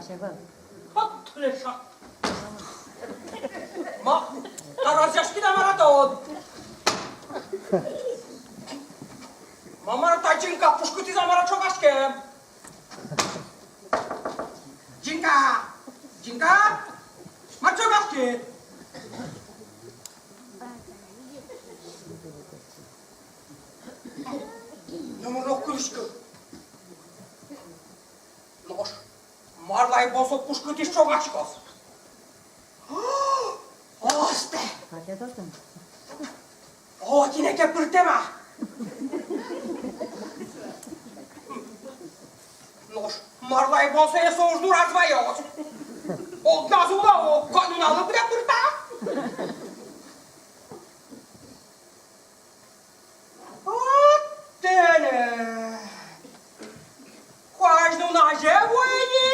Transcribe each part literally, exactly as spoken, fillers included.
Чего? Вот леша. Ма, карасяськид-а, мар-а тон? Ма, мар-а та Ӟинка, пушкытӥз-а, мар-а, ӵогаськем? Ӟинка! Ӟинка! Мар ӵогаськид? Номыр но уг кылӥськы. Нош марлы ай бон со пушкытӥз ӵогаськоз? Остэ! Отӥ но ке пыртэм-а? Нош марлы ай бон сое со уж нураз ваёз? Огназ улэ ук, кӧня нунал быдэ пырта. Вот тӥни. Куазь нуназе вуэ ини,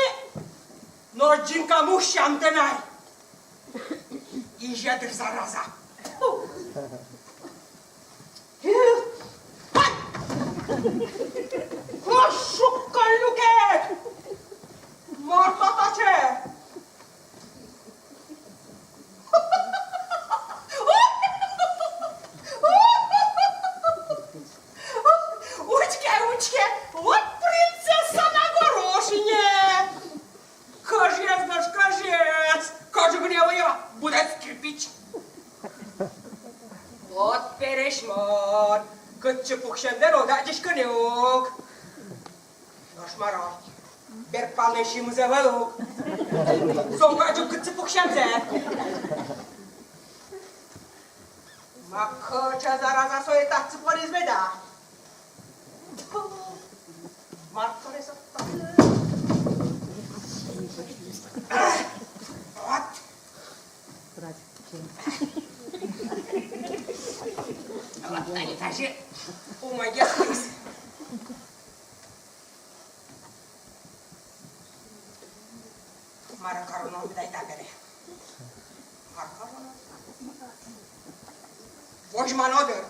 но Ӟинка мусянтэм ай. Изе дыр, зараза. Ай! Нош шуккан люкет! Мар та таӵе? Учке, учке, вот принцесса на горошине! Кӧжыез, нош кӧжыез, кӧжы гинэ вал, быдэс кирпич. Вот пересь мон, кытчы пуксемдэ но уд адӟиськы ни ук. Нош мар-о, берпалнэ сиымыз ӧвӧл ук. Со кадь ук кытчы пуксемзэ. Ма, кыӵе зараза сое татчы пониз меда? Мар каре со татчы? Вот. Вот тани тазьы умойгес луиз. Мар кароно, меда, табере? Мар кароно? Возьмано дыр.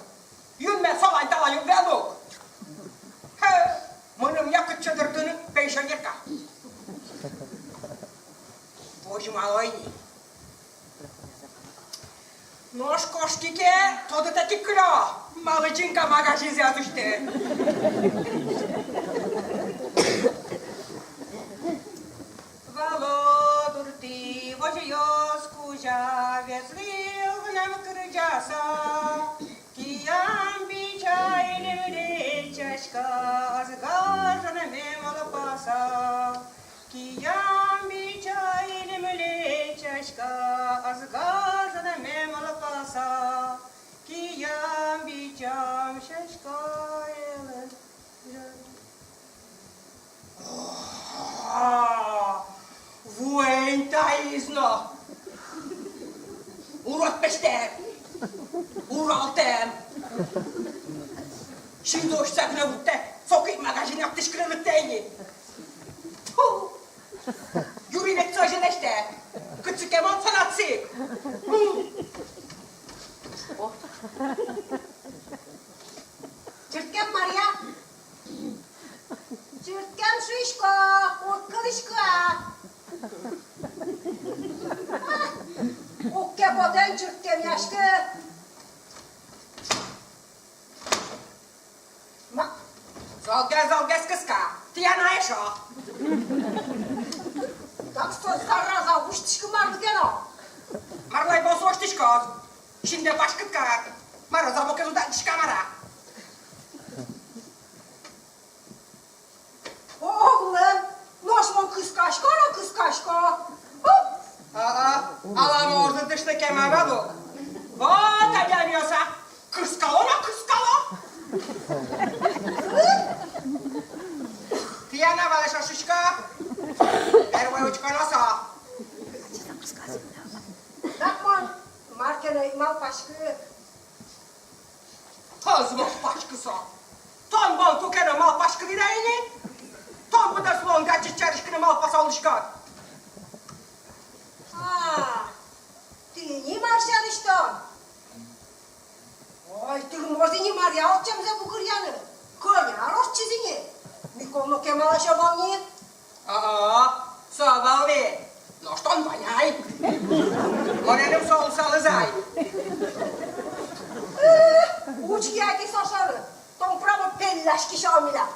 Юнме солань-талань уг луы ук. Хе, мыным я кытчы дыртыны пенсионерка. Возьмало ини. Нош кошки ке, тодытэк ик кылё, малы Ӟинка магазинзэ ӧз усьты. Вало дуртӥ возьёс кузя, ветлӥллям кырӟаса. Киям бича илемлэсь сяська, ӧз гажаны ме малпаса. Киям бича илемлэсь сяська, ӧз гажаны ме малпаса. Киям бичам сяська эле. О, вуэн таиз но. Урод песте. Уралтэм. Синзэ усьтыса гинэ вуттэ, соку ик магазин яктӥськыны лыктэ ини. Тьфу! Юри вет со озьы лэсьтэ. Кытчы ке мон, со но отчы ик. Чырткем, Марья. Чырткем шуисько, уд кылӥськы-а? Уг ке потэ ни чырткемъяськы. Ма, золгес, золгес кыска, тӥяна эшшо. Так со, зараза, усьтӥськы марлы ке но. Марлы ай бон со усьтӥськоз? Синдэ паськыт кар. Мар-о, замокез уд адӟиськы-а, мар-а? О, улэм, нош мон кыскасько но кыскасько. Хоп! А-а, аламаос дышетскемын вал ук. Вот адямиос-а, кыскало но кыскало. Тӥяна вал эшшо, шуисько. Первой учконо со. Так мон мар ке но ӧй малпаськы. Ӧз малпаськы со. Тон бон куке но малпаськылӥд ини. Тон быдэс улонэд ачиз сярысь гинэ малпаса улӥськод. А, тӥни мар сярысьтон. Ой, тырмоз ини Марья ортчемзэ бугыръяны. Кӧня ар ортчиз ини. Микол но кемалась ӧвӧл ни. А-а, со вал Али, нош тон вань ай. Монэным со улсалыз ай. Эх, учкы ай со шоры. Тон право пелляськись ай милям.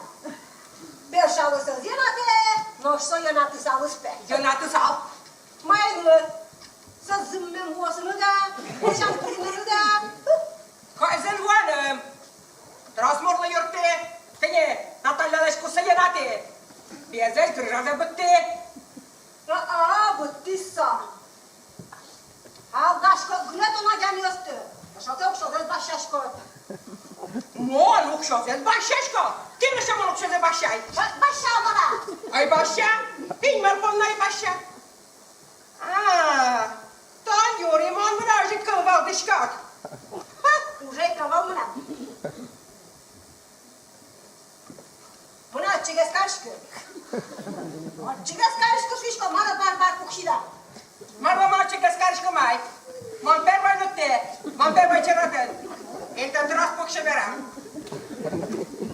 Бершалыз ӧз йӧнатэ, нош со йӧнатысалыз, пе. Йӧнатысал. Маин? Со зымме вуосыныд-а, песян кырмыныд-а? Кайзэ вуэм. Трос мурлы юртты. Тӥни Натальялэсь кусыен ати. Пиезлэсь грыжазэ быдтӥ. А-а, быдтӥз со. Алдаськод гинэ тон адямиосты. Эшшо ке уксёзэс басьтӥськод. Мон уксёзэс басьтӥсько? Кин эшшо мон уксёзэ басьтӥз? Ба-, басьтӥз мон-а? Ай, басьтӥз. Инмар понна ай басьтӥз. А, тон юри мон вылэ озьы ик кылвалтӥськод. Ха, уже ик кылвал мынам. Мынам отчыгес кариськы. Отчыгес кариськы, шуисько, мар-а, бар-бар пуксид-а? Мар-а, мар отчыгес кариськы, мар-а? Мон первой лыктӥ, мон первой черодын. Интыын трос пуксе берам.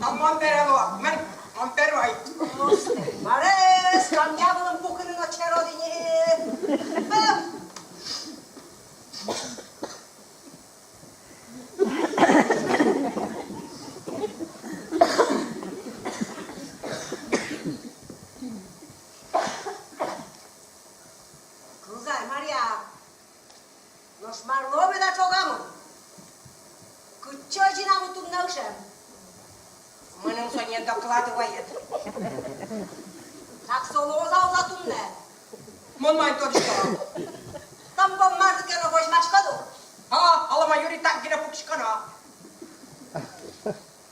А мон бере луо, мон, мон первой. Мар-а, скамья вылын пукыны но черод ини. Кылзы ай, Марья, нош марлы меда ӵогамын? Кытчы озьы на мон туннэ ышем? Мыным со не докладывает. Так со луоз-а, уз-а туннэ? Мон мар тодӥсько. Тон бон мар ке но возьмаськод ук. А, алама юри так гинэ пукисько но.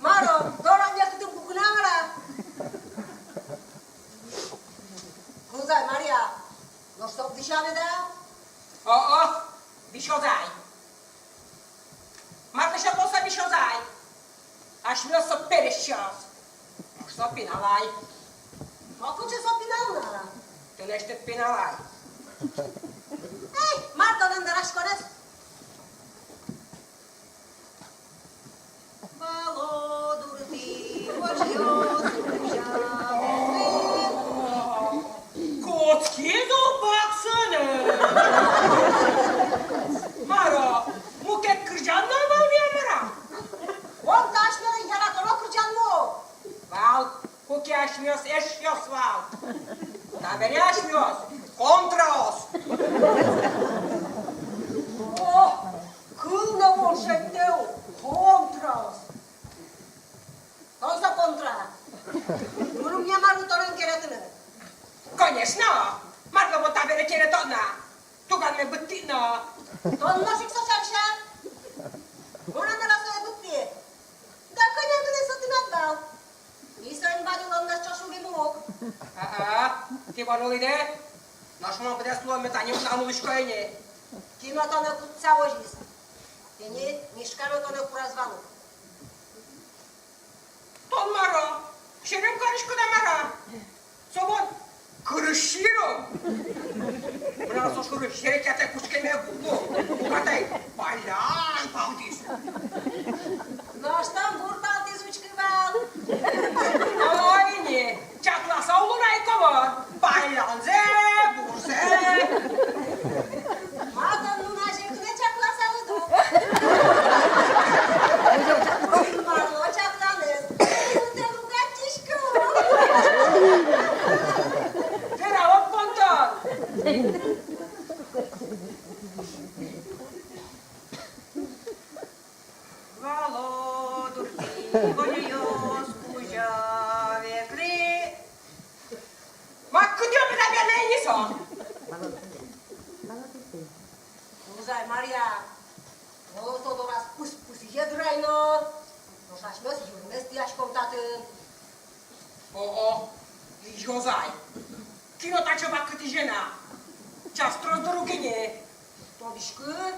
Мар-о, дорам лыктӥд пукыны, мар-а? Кылзы ай, Марья, нош со висёз меда? О-о, висёз ай. Мар лэся со висёз ай? Асьмеос со пересьёс. Нош со пинал ай. Ма кыӵе со пинал на? Тынэсьтыд пинал ай. Эй, мар тонэн вераськонэз? Вало дуртӥ, вожъёс кузя ветлӥ. Кутски зол баксыны. Мар-о, мукет кырӟан но вал ни, мар-а? Мон та асьмелэн яратоно кырӟан но. Вал, куке асьмеос эшъёс вал. Табере асьмеос контраос. О, кыл но мон шедьтэ ук, контраос. Тон со контра. Мыным но мар но тонэн керетыны. Конечно. Мар ке мон табере керетод на. Туганме быдтӥд но. Тон нош ик со сярысь-а? Мон-а мар-а сое быдтӥ? Да кӧня гинэ со тынад вал. И соин ваньмылэн нош ӵош улӥмы ук. А-а, тӥ вань улӥды. Нош мон быдэс луэме тани мынам улӥсько ини. Кин-о тонэ кутса возиз? Тӥни Мишка но тонэ кураз вал ук. Тон мар-о, серем кариськод-а, мар-а? Со вон кырысь сьӧры. Мынам со шоры серекъятэ кутскеме уг лу. Уг атай, паллян палтӥз. Нош тон гур палтӥз учкы вал. Ой, ини, чакласа улын ай ко мон. Паллянзэ, гурзэ. Ма тон нуназе гинэ чакласалыд ук? Марлы чакланэз? Тӥ уг адӟиськы. Вералод бон тон. Вало дуртӥ, вожъёс кузя ветлӥ. Ма кытӥ-о меда бен ини со? Кылзы ай, Марья, мон со дораз пыс-пыс изе дыр ай но. Нош асьмеос йырмес тӥяськом татын. О-о, висёз ай. Кин-о таӵе вакытэ изе на? Час трос дыр ук ини. Тодӥськы?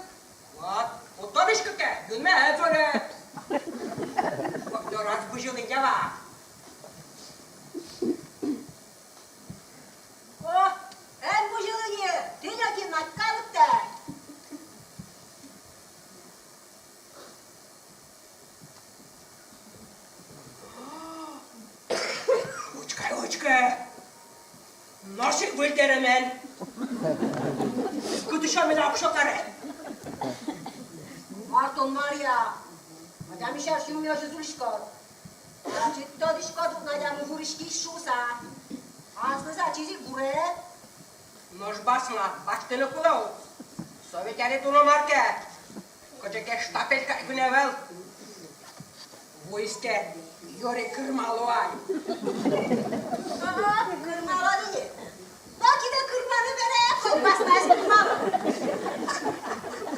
Вот, вот тодӥськы ке, юнме ӧй вӧлы. Дораз бызьылӥ ява. О, эн бызьылы ни, тӥни кин, Надька лыктэ. Учкы, учкы. Нош ик выль дэремен. Кытысь со милям уксё каре? Мар тон, Марья, адями сярысь юнме озьы улӥськод? Ачид тодӥськод ук на, адями вуриськись шуса. Аслыз ачиз ик вуре. Нош басма басьтыны кулэ ук. Со ведь али дуно мар ке. Кыӵе ке штапель кадь гинэ ӧвӧл. Вуиз ке, юри кырмало ай. Ага, кырмало ини. Нокинэ кырманы бере, кот басмаез кырмало.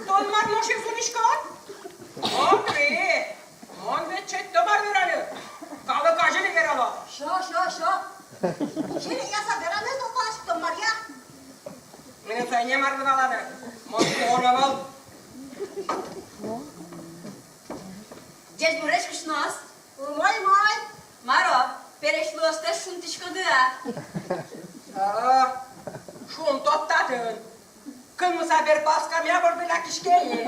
Тон мар нош ик зулиськод? О, ты! Мон ведь шедьто мар вераны. Калык азьын ик верало. Сё, сё, сё. Сьӧры яса веранэз но палась тон, Марья. Мыным сое марлы валаны. Мон куоно вал. Ӟечбуресь, кышноос. Умой, умой. Маро, пересь луостэс шунтӥськоды-а? А, шунтод татын. Кынмыса берпал скамья борды лякиське ини.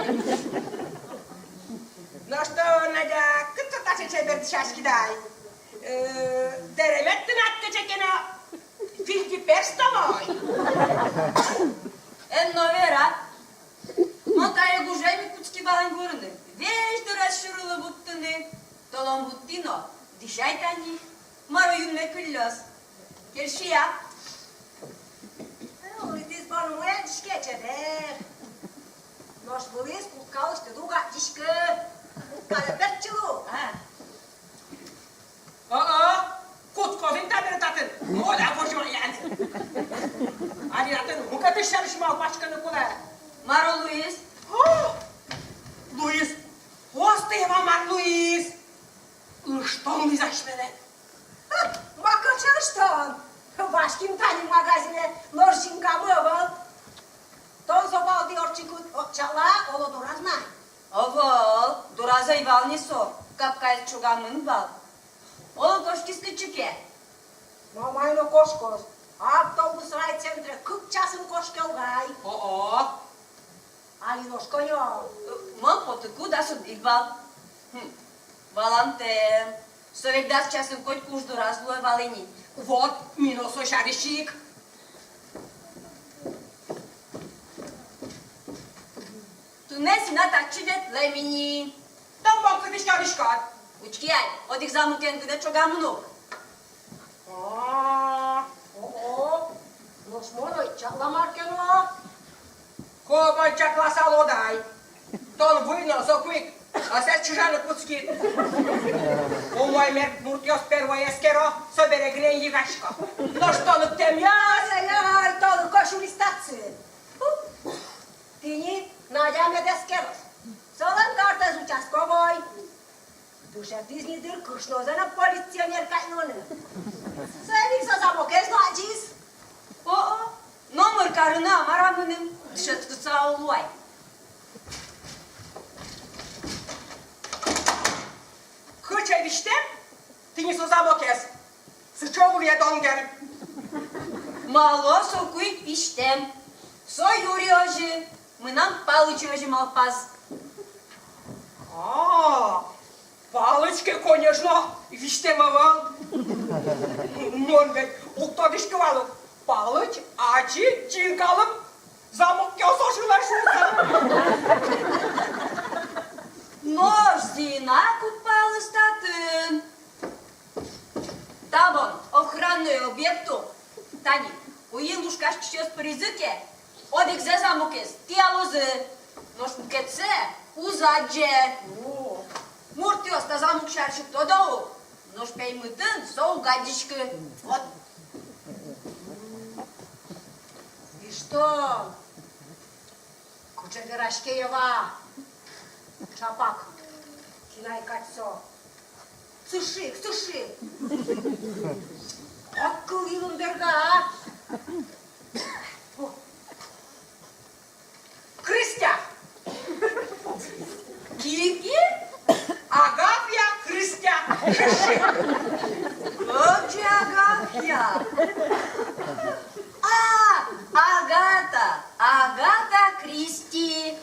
Нош тон, Надя, кытчы таӵе чебер дӥсяськид ай? Э, дэремед тынад кыӵе ке но, финтиферс тон ой. Эн но вера. Мон тае гужем ик кутски вал ини вурыны. Весь дырез сюрылы вуттыны. Толон вуттӥ но, дӥсяй тани. Маро юнме кыллёз. Кельше-а? Улӥтӥз бон умой, адӟиське, чебер. Нош вылӥз курткалэсь тыд уг адӟиськы. Курткалэ пертчы лу. А. О-о, кутскоз ини табере татын. Мода возьмаяны. Али татын мукетыз сярысь малпаськыны кулэ. Маро луиз? О, луиз. Остэ, Ева, мар луиз. Ыштон луиз асьмелэн. Ма кыӵе ыштон? Ваським тани магазинэ, нош жингамы ӧвӧл. Тон со палдӥ ортчыкуд, о, чакла, оло, дораз на? Ӧвӧл, дораз ӧй вал ни со, капкаез чогамын вал. Оло, кошкиз кытчы ке? Мамай но кошкоз. Автобус райцентре кык часын кошке ук ай. О-о. Али нош кӧня? Мон потыку дас одӥг вал. Хм, валантэм. Со ведь дас часын котьку уж дораз луэ вал ини. Вот, ми но со сярысь ик. Туннэ Зина татчы ветлэм ини. Тон бон кытысь тодӥськод? Учке ай, одӥг замокен гинэ чогамын ук. А, о-о, нош мон ӧй чакла мар ке но. Ко бон чакласа луод ай. Тон вуй но соку ик ӧсэз чыжаны кутскид. Умой мер муртъёс первой эскеро, собере гинэ йыгасько. Нош тон ӧктэмъяз. Ай-яй-яй, тон ик кошуристатсы. Тӥни Надя мед эскероз. Солэн картэз участковой. Дышетӥз ни дыр кышнозэ но полиционер кадь луыны. Соин ик со замокез но адӟиз. О-о, номыр карыны-а мар-а мыным, дышетскыса уло ай. Кыӵе визьтэм тӥни со замокез. Сыӵе улӥе донгем. Малы соку ик визьтэм? Со юри озьы, мынам Палыч озьы малпаз. А, Палыч ке, конечно, визьтэм ӧвӧл. Мон ведь уг тодӥськы вал ук, Палыч ачим ӟинкалык замокъёс ошылэ шуыса. Нош Зина куд палыз татын. Табон охранной объект ук. Тани, уйин лушкаськисьёс пыризы ке, одӥгзэ замокез тӥялозы, нош мукетсэ уз адӟе. О, муртъёс та замок сярысь ик тодо ук, нош пеймытын со уг адӟиськы. Вот. И что? Кыӵе вераське, Ева? Чапак. Кин ай кадь со? Сыӵе ик, сыӵе ик. Кык кыл йылын берга, а? Кристя. Ки-ки? Агафья, Кристя. Кыӵе Агафья? А, Агата, Агата Кристи.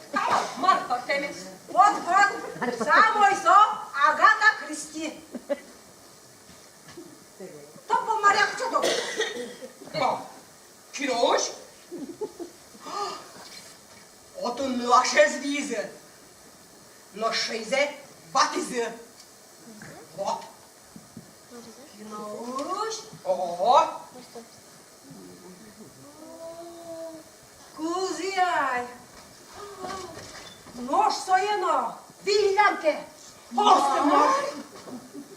Мар пӧртэмез? Вот, вот, самой со Агата Кристи. Тон бон, Марья, кыӵе дом? О, ватӥзы. Нош шӧйзэ ватӥзы. Вот. Киноысь? О-о-о. Кылзы ай. Нош сое но вииллям ке. Осты, мар.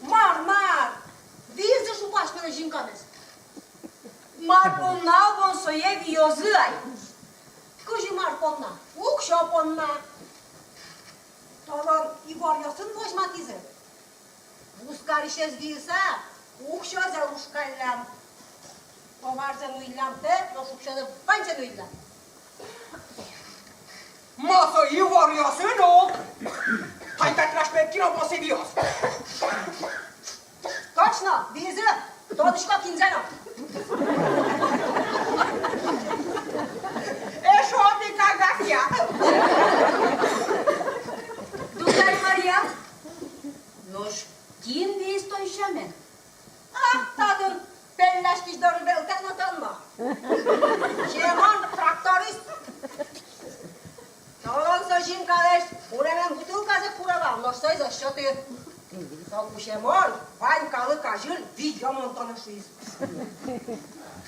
Мар, мар. Виизы шуг асьмелэн Зинкамес. Мар понна бон сое виозы ай? Кызьы мар понна? Уксё понна. Толон иворъёсын возьматӥзы. Вузкарисез виыса, уксёзэ лушкаллям. Товарзэ нуиллям тэ, нош уксёзэ ваньзэ нуиллям. Ма со иворъёсын ук. Тань татын асьме кино понсэ виоз. Точно, виизы, тодӥсько кинзэ но. Эшшо одӥг агафья. Дугды ай, Марья. Нош кин вииз тон сямен? Ах, татын пелляськись доры ветлытэк но тон ма. Семон тракторист. Толон со Зинкалэсь пунэмен бутылказэ куре вал, нош соиз ӧз сёты. Соку Семон вань калык азьын виё мон тонэ шуиз.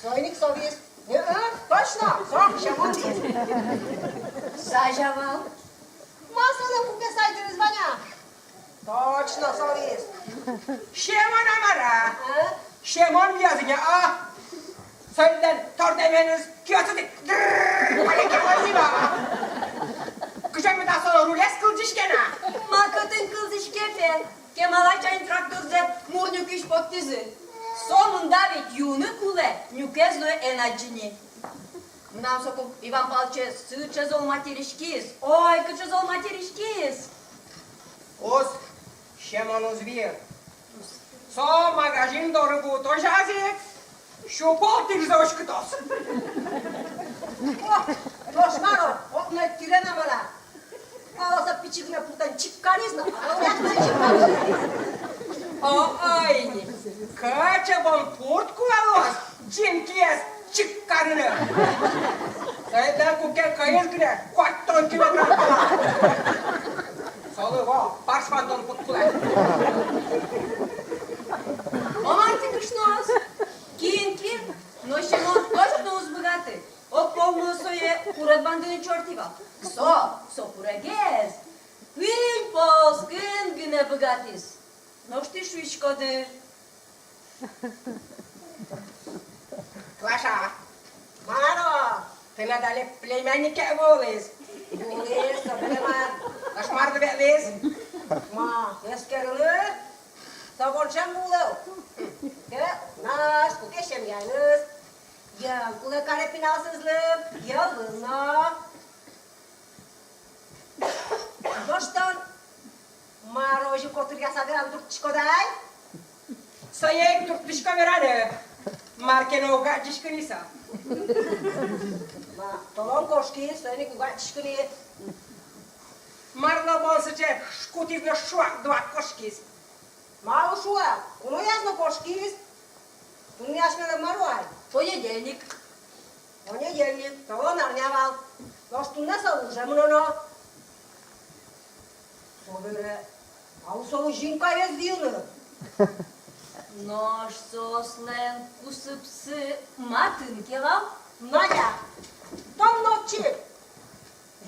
Соин ик со вииз. Э-э, точно, со Семон вииз. Сазь-а вал? Ма солэн куке сазь дырыз вань-а? Точно, со вииз. Семон-а, мар-а? А? Семон виоз ини, а? Солэн тордэменыз киосыд ик дыр-р-р палекалозы ма. Кызьы меда солы рулез кылзӥське на? Ма кытын кылзӥське, пе? Кемалась ань тракторзэ мур нюкысь поттӥзы. Сомында ведь юыны кулэ, нюкез но эн адӟы ни. Мынам соку Иван Павлычез сыӵе зол материськиз. Ой, кыӵе зол материськиз. Уз, Семон уз виы. Со магазин доры вуытозяз ик сю пол тӥрзэ уськытоз. О, нош мар-о, огнад тӥре на мар-а? Оло, со пичи гинэ пуртэн чик кариз но, оло, ясно, чик кариз. О, ой, кыӵе бон пурт кулэ луоз Зинкиез чик карыны. Соин ик куке кӧиз гинэ куатьтон килограмм пала. Солы, во, парсь вандон пуд кулэ. О, мар тӥ, кышноос, кин-кин, но Семон точно уз быгаты. Огпол мон сое курегез вандыны ӵортӥ вал. Со, со курегез куинь полскын гинэ быгатӥз. Нош тӥ шуиськоды. Глаша, мар-о, тынад али племянникед вуылӥз. Вуылӥз, со кылем ар. Нош марлы ветлӥз? Ма, эскерыны, со бон ӵем вуылэ. Куке наш, куке семьяеныз. Йӧл кулэ каре пиналъёсызлы, йӧлын но. Нош тон мар озьы котыръяса вераны турттӥськод ай? Сое ик турттӥсько вераны, мар ке но уг адӟиськы ни со. Ма, толон кошкиз, соин ик уг адӟиськы ни. Марлы бон сыӵе шкутӥз но шуак-дуак кошкиз? Малы шуак, кунояз но кошкиз. Туннэ асьмелэн мар ай? Понедельник. Понедельник, толон арня вал. Нош туннэ со уже мыноно. Собере, малы солы Зинкаез виыны? Нош соослэн кусыпсы матын ке вал? Надя, тон но отчы.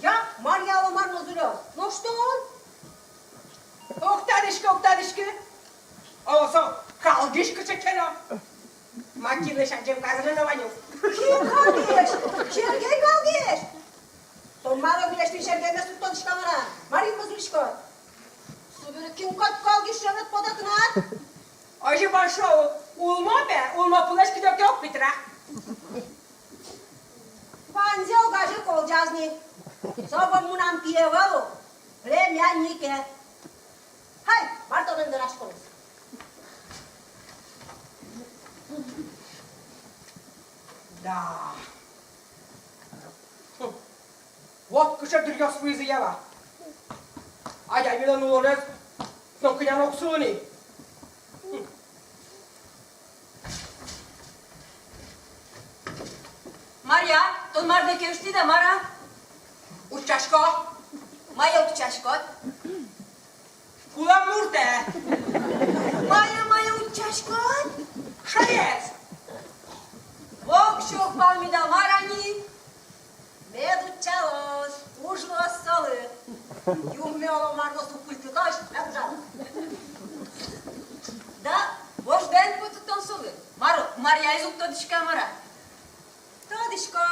Я, Марьялы мар но зульёз. Нош тон? Уг тодӥськы, уг тодӥськы. О, со калгись кыӵе ке но. Ма, кинлэсь адӟем карыны но вань ук. Кин калгись? Сергей калгись? Тон мар-о, милесьтым Сергеймес уд тодӥськы-а, мар-а? Мар юнме зульӥськод? Собере кин кадь калгись шонер потэ тынад? Озьы бон шуо, улмо, пе, улмо пылэсь кыдёке уг питра. Ваньзэ огазьы колӟаз ни. Со бон мынам пи ӧвӧл ук, племяннике. Ай, мар тонэн вераськоз? Да. Хм. Вот кыӵе дыръёс вуизы ява. Адямилэн улонэз нокинэн уг сылы ни. Марья, тон мар ке ыштӥд-а, мар-а? Утчасько. Мае утчаськод? Кулэм муртэ. Мае, мае утчаськод? Шаез. Воксё пал меда мар-а ни? Мед утчалоз, уж луоз солы. Юнме оло мар но супыльтытозь, мед ужалоз. Да, вождэ эн потты тон солы. Мар, Марьяез уг тодӥськы-а, мар-а? Тодӥсько,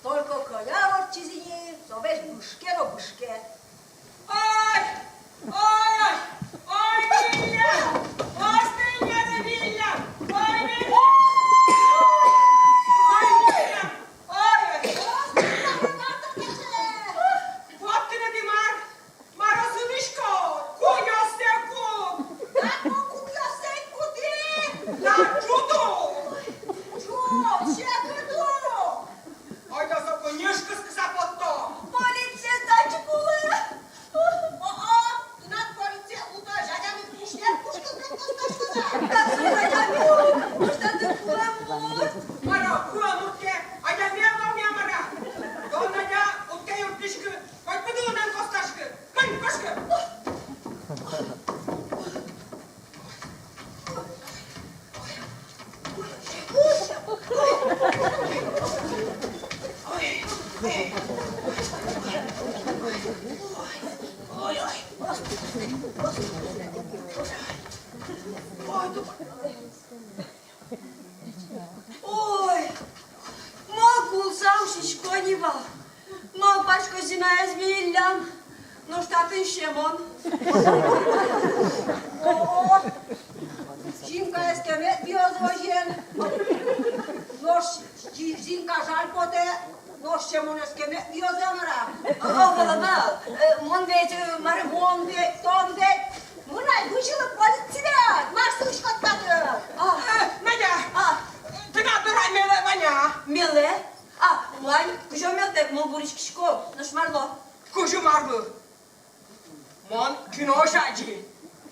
только кӧня ортчиз ини, со весь бышке но бышке. Ой, ой, ой, ой, Вилля! Ой, Вилля! Ой, Вилля! Ой, Вилля! Ой, ой! Вот тӥ, Димар! Мар-о сылӥськод? Куёссэ кук! Как-о куёссэ кутӥ? Да ӝуту! Ӝут, секыт ук! Ойдо со куинь ыж кыскыса поттом! Полицие сдать кулэ! О-о, тынад полицие уто, адямид кушкем кушкем костаськоз-а? Как со адями ук, может, это кулэм мурт? Мар-о, кулэм мурт ке, адями ӧвӧл ни, мар-а? Тон, Надя, уд ке юрттӥськы, коть пыдулын эн костаськы. Мон кошко. Ой, мон кулса усисько ни вал. Малпасько, Зинаез Виллям, нош татын Семон. О-о! Зинкаез ке мед виёз озьыен. Нош Зи-, Зинка жаль потэ, нош Семонэз ке мед виёз, мар-а? О, вал, вал. Э, мон ведь, э, мар-, мон ведь, тон ведь. Мынам бызьылы полицилэсь, мар сылӥськод татын? А. Э, Надя! А. Тынад дорад мелэ вань-а? Мелэ? А, вань, кызьы мелтэк мон вуриськисько, нош марлы? Кызьы марлы? Мон киноысь адӟи.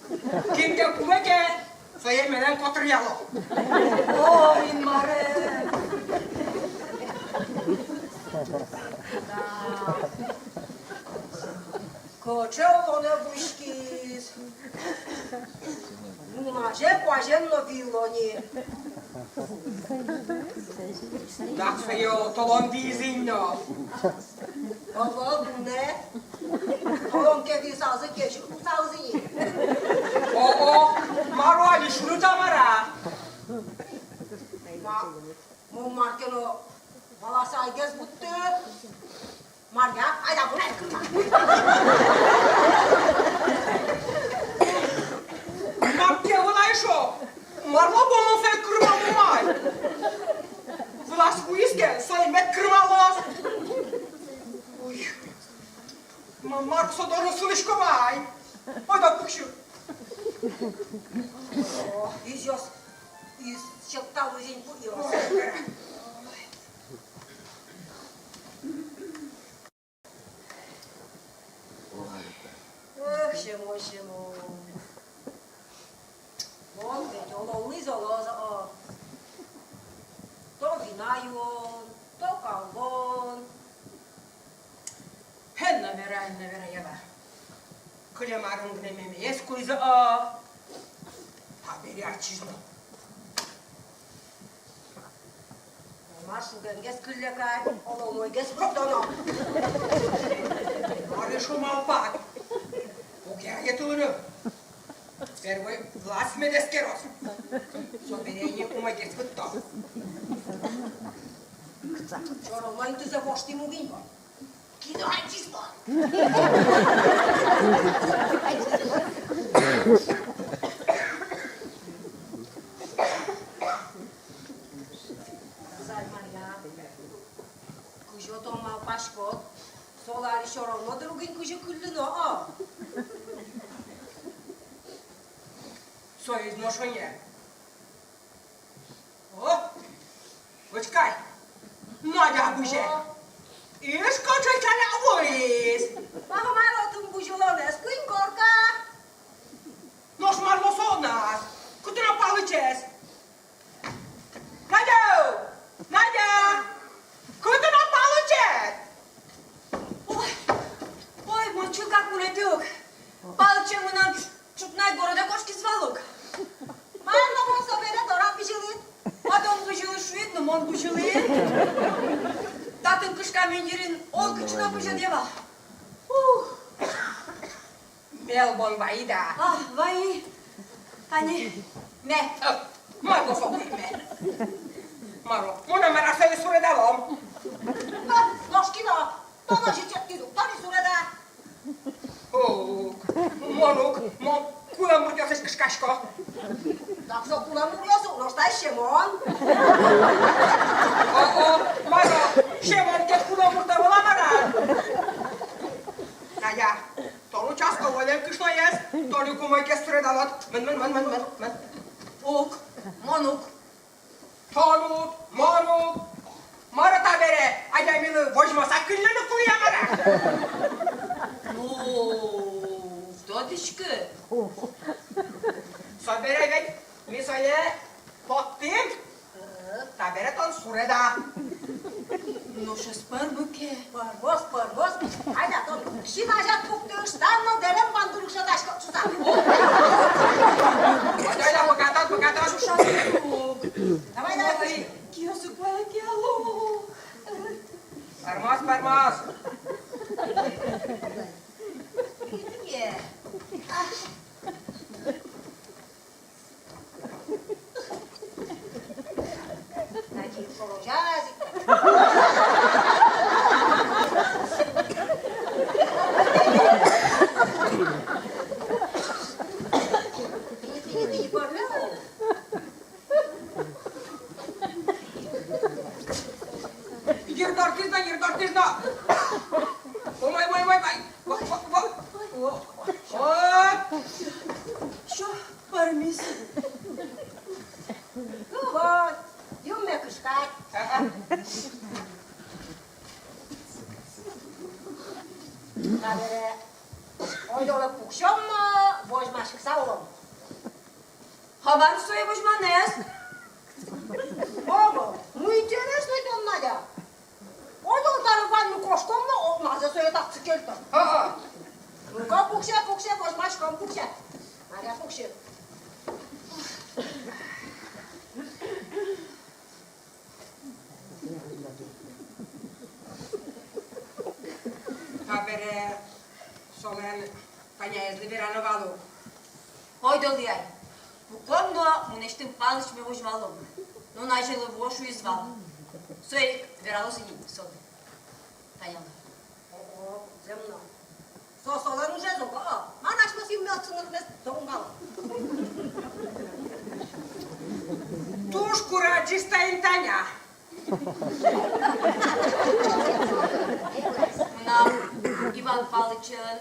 Кин ке кулэ ке, сое мелэн котыръяло. О, Инмаре! Да. Кыӵе улонэ вуиськиз. Нуназе куазен но виыло ни. Дак сое толон виизы ини но. Ого, дунне. Толон ке виысалзы, кезьыт луысалзы ини. Ого, мар-о, али шуныт-а, мар-а? Ма, мон мар ке но валасалгес будто. Марья, айда, вунэт кырма. Мар ке вала эшшо, марлы бон сое кырмам ай? Вылаз куиз ке, сое мед кырмалоз. Ой, ма-, мар со дорын сылӥськом ай? Ойдо пуксьы. О, изъёс, из секталозь ини пуйёс. Ой. Эх, Семон, Семон. Мон ведь оло луиз, оло, о. То вина юон, то калгон. Эн но вера, эн но вера, Ева. Кылем арын гинэ мемиез куизы, о. Табере ачиз но. Мар шугенгес кылле кадь, оло умойгес вуттоно. Мар эшшо малпад? Уг яра тӥледлы. Первой Влас мед эскероз. Собере ини умойгес вуттом. Чорыгмон тызэ воштӥ мугинь вал. Кино адӟиз вал. Зай, Марья, кызьы тон малпаськод, солы али всё равно, дыр, уг ини кызьы кыллыны, о? Соиз но шонер. О, учкы ай, Надя бызе. О. Ишь, кыӵе каллен вуиз. Мар, мар отын бызьылонэз, куинь корка. Нош марлы со нас? Кытын о Палычез? Надя! Надя! Кытын о Палычез? Ой, ой, мон чё Татын кышкамен йырин оло кыӵе но пыжен ӧвӧл. Ух. Мел бон вайид-а? А, вайи. Тани, мэ. Э, мар со, мэ? Мар-о? Мон-а, мар-а, сое суредалом? А, нош кин-о? Тон озьы ческыт ук, тон и суреда. О, мон уг, мон кулэм муртъёсысь кышкасько. Так со кулэм муртъёс ук, нош таиз Семон. О-о, мар-о, Семон ке кулэм мурт ӧвӧл-а, мар-а? Надя, тон участковойлэн кышноез, тон ик умой ке суредалод. Мын, мын, мын. Уг, мон уг. Тон уд, мон уд. Мар-о табере, адямилы возьмаса кыллыны кулэ-а, мар-а? Ну, тодӥськод. Собере ведь ми сое поттӥм. Табере тон суреда. Нош ӧз пӧрмы ке? Пӧрмоз, пӧрмоз. Айда, тон син азяд пуктыштан но, дэрем вандурык шӧдӥськод шуса. Айда, айда, быгатод, быгатод. Шуса. Давай, давай, давай. Киосык вал ке, алло. Пӧрмоз, пӧрмоз. Э. Йырдортӥз но, йырдортӥз но. Умой, умой, умой, умой. Во, во, во. О, о. Всё, пӧрмиз. Ну вот, юнме кышкад. А, а. Табере ойдолэ пуксём но возьмаськыса улом. А мар сое возьманэз? Ого, ну интересный тон, Надя. Ойдолэ тары ваньмы кошком но, окназэ сое татчы кельтом. Ага. Ну-ка, пуксе, пуксе, возьмаськом, пуксе. Надя, пуксе. Табере солэн Таняезлы верано вал ук. Ойдолэ ай, пуком но, мынэсьтым палычме возьмалом. Но Надялы вуо шуиз вал. Со ик вералоз ини солы. Танялы. О-о, зэм но. Со солэн ужез уго, мар асьмеос юнме отчы нырмес донгал. Туж курадӟись тани Таня. Мынам Иван Палычен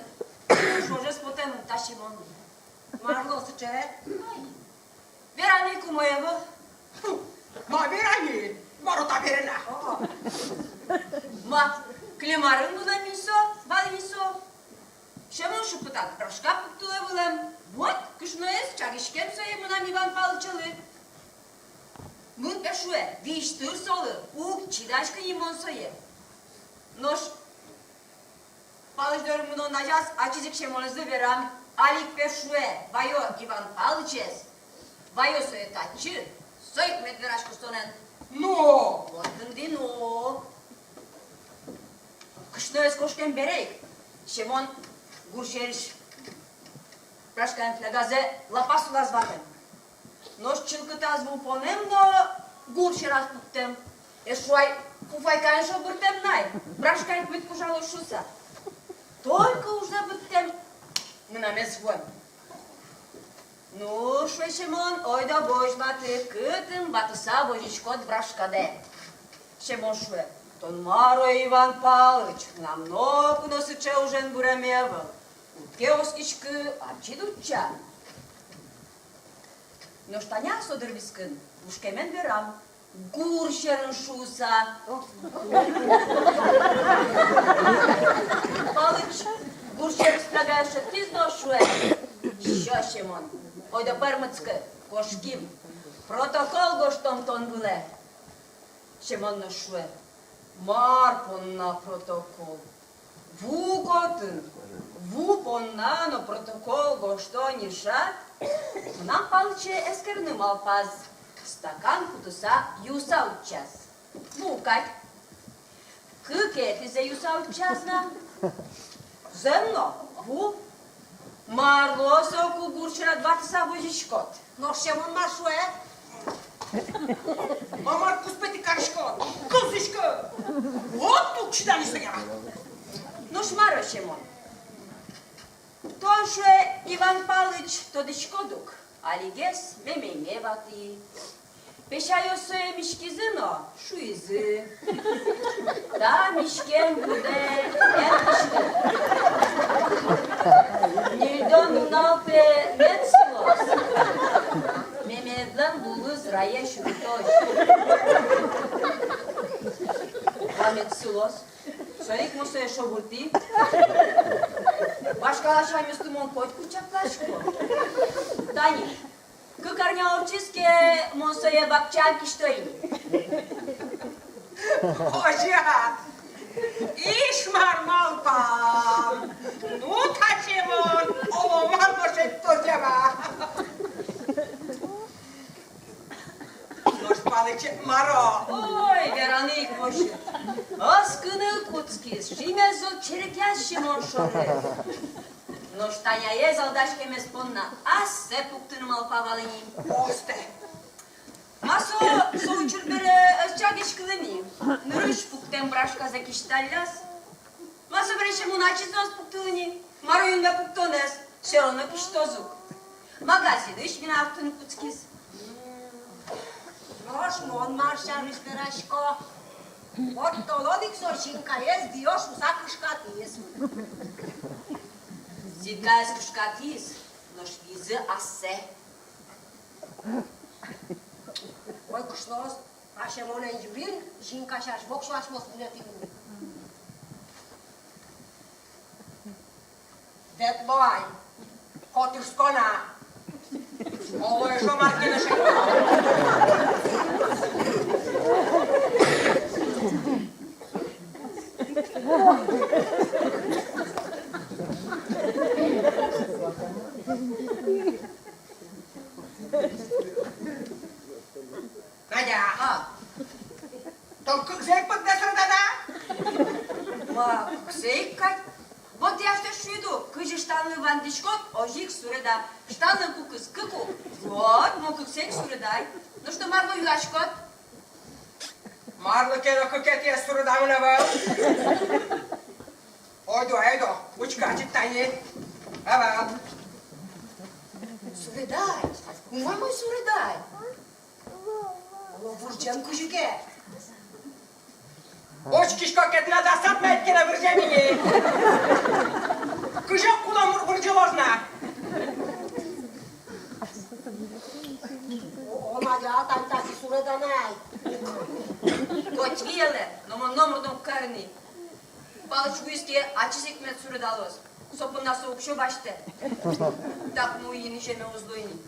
ӵожез потэмын та Семонлы. Марлы сыӵе? Вераны ик умой ӧвӧл. Фу, ма вераны, мар-о табере на? Ма, кылем арын вылэм ини со, вал ини со. Семон шыпытак брашка пуктылэ вылэм. Вот, кышноез чагиськем сое мынам Иван Палычелы. Мын, пе, шуэ, визьтыр солы, уг чидаськы ни мон сое. Нош Палыч доры мыно но азяз ачиз ик Семонэзлы верам, али ик, пе, шуэ, ваё Иван Палычез, ваё сое татчы, со ик мед вераськоз тонэн. Но! Вот тыныд и но. Кышноез кошкем бере ик Семон гур сьӧрысь брашкаен флягазэ лапас улаз ватэм. Нош чылкытаз ву понэм но гур сьӧраз пуктэм. Эшшо ай фуфайкаен шобыртэм на ай, брашка ик мед кужалоз шуса. Только ужзэ быдтэм, мынамез вуэм. Ну, шуэ Семон, ойдо возьматы, кытын ватыса возиськод брашкадэ. Семон шуэ: тон мар-о, Иван Палыч, мынам ноку но сыӵе ужен быремме ӧвӧл. Уд ке оскиськы, ачид утча. Нош Таня со дыр вискын ушкемен верам: гур сьӧрын шуса. Палыч гур сьӧрысь флягаез шедьтӥз но шуэ: всё, Семон, ойдо пӧрмытскы, кошким. Протокол гожтом тон вылэ. Семон но шуэ: мар понна протокол? Ву отын, ву понна но протокол гожто ни шат. Мынам Палыче эскерыны малпаз, стакан кутыса юыса утчаз. Ву кадь. Кыкетӥзэ юса утчаз на. Зэм но, ву. Марлы со кугурчырад ватыса возиськод? Нош Семон мар шуэ? А мар куспетӥ кариськод? Кылзӥськод. Вот тук чидализ я. Нош мар, Семон? Тон, шуэ, Иван Палыч, тодӥськод ук, алигес мемейме ватӥ. Песяйёс сое миськизы но шуизы: та миськем будэ эн кышкы. Ньыльдон нунал, пе, мед сылоз. Мемеедлэн лулыз раеш, рутозь. Ма, мед сылоз. Соин ик мон сое шобыртӥ. Вашкала сямъёсты мон котьку чакласько. Тани, кык арня ортчиз ке, мон сое бакчаын кисьто ини. Озьы-а? Ишмар малпам. Ну, таӵе мон, оло, мар но шедьтоз ява. Нош Палыч маро? Ой, вераны ик возьы. Оскыны кутскиз, шимес зол черекъяз Семон шоры. Нош Таняез алдаськемез понна ассэ пуктыны малпа вал ини. Остэ. Ма со, со учыр бере ӧз чагиськылы ни. Нырысь пуктэм брашказэ кисьталляз. Ма со бере Семон ачиз но ӧз пуктылы ни, мар юнме пуктонэз, всё равно кисьтоз ук. Магазинысь вина вуттыны кутскиз. Нош мон мар сярысь верасько? Вот толон ик со Зинкаез виё шуса кышкатӥз. Зинкаез кышкатӥз, нош виизы ассэ. Ой, кышноос, а Семонэн юрин Зинка сярысь воксё асьмеос вунэтӥм ини. Ветло ай, котырско на. Оло, эшшо мар ке но шедьто. Надя, а? Тон кыксэ ик пыддэ суреда на? Ма, кыксэ ик кадь. Вот тӥ асьтэос шуиды ук, кызьы штанлы вандӥськод, озьы ик суреда. Штанлэн кукыз кык ук. Вот, мон кыксэ ик суредай. Ну что, марлы юаськод? Марлы ке но кыкетӥез суредамын ӧвӧл. Ойдо, ойдо, учкы ачид тани. Ӧвӧл. Суредай, умой-умой суредай. Оло, вырӟем кызьы ке. Учкисько ке, тынад асад маин ке но вырӟем ини. Кызьы кулэм вырӟылоз на. О, о, Надя, тань таки суреда на ай. Коть виелэ, но мон номыр но уг кары ни. Палыч вуиз ке, ачиз ик мед суредалоз. Со понна со уксё басьтэ. Так мон ини, ӟеч уз луы ни.